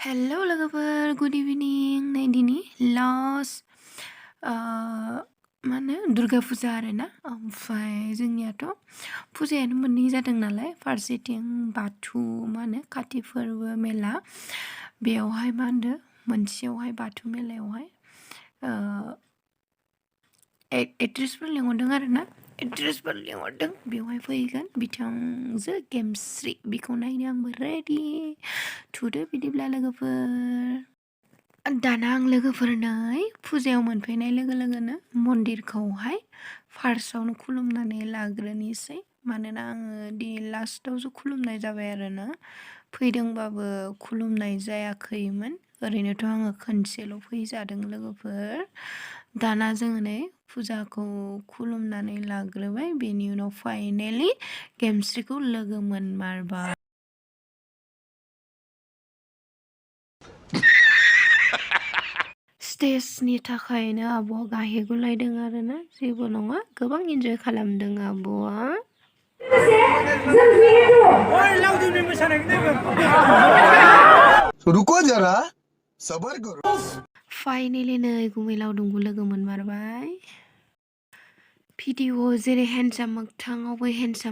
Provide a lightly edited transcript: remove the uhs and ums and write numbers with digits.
Hello लोगोफोर, good evening. नै दिनै last माने दुर्गा फुजा आरोना। ओमफ्राय जोंनियाथ' फुजायानो मोननै जादों नालाय, फारसेथिं बाथौ माने काति फोरबो मेला, बेयावहाय मा होनदो मोनसेयावहाय बाथौ मेलायावहाय एक्ट्रेसफोर लिंहरदों आरोना। एक्ट्रेसफोर लिंहरदों, बेवहाय फैगोन बिथांजो गेमस्रि, बेखौ नायनो आंबो रेडि थुदो बिदिब्ला लोगोफोर। दाना आं लोगोफोरनो फुजायाव मोनफैनाय लोगो लोगोनो मन्दिरखौहाय फार्स्टआवनो खुलुमनानै लाग्रोनोसै, मानोना आङो दिनै लास्टावसो खुलुमनाय जाबाय आरोना। फैदोंबाबो खुलुमनाय जायाखैमोन, ओरैनोथ' आङो खनसेल' फैजादों लोगोफोर। दाना जोङो नै फुजाखौ खुलुमनानै लाग्रोबाय, बेनि उनाव फाइनेलि गेमस्रिखौ लोगो मोनमारबाय। स्टेजनि थाखायनो आब'आ गाहेगुलायदों आरोना, जेबो नङा, गोबां इन्जय खालामदों आब'आ। रुको जरा सबर करो। फाइनेलि नै गुमै लावदुमखौ लोगो मोनमारबाय। भिडिअ जेरै हेन्डसाम मोगथाङावबो हेन्डसाम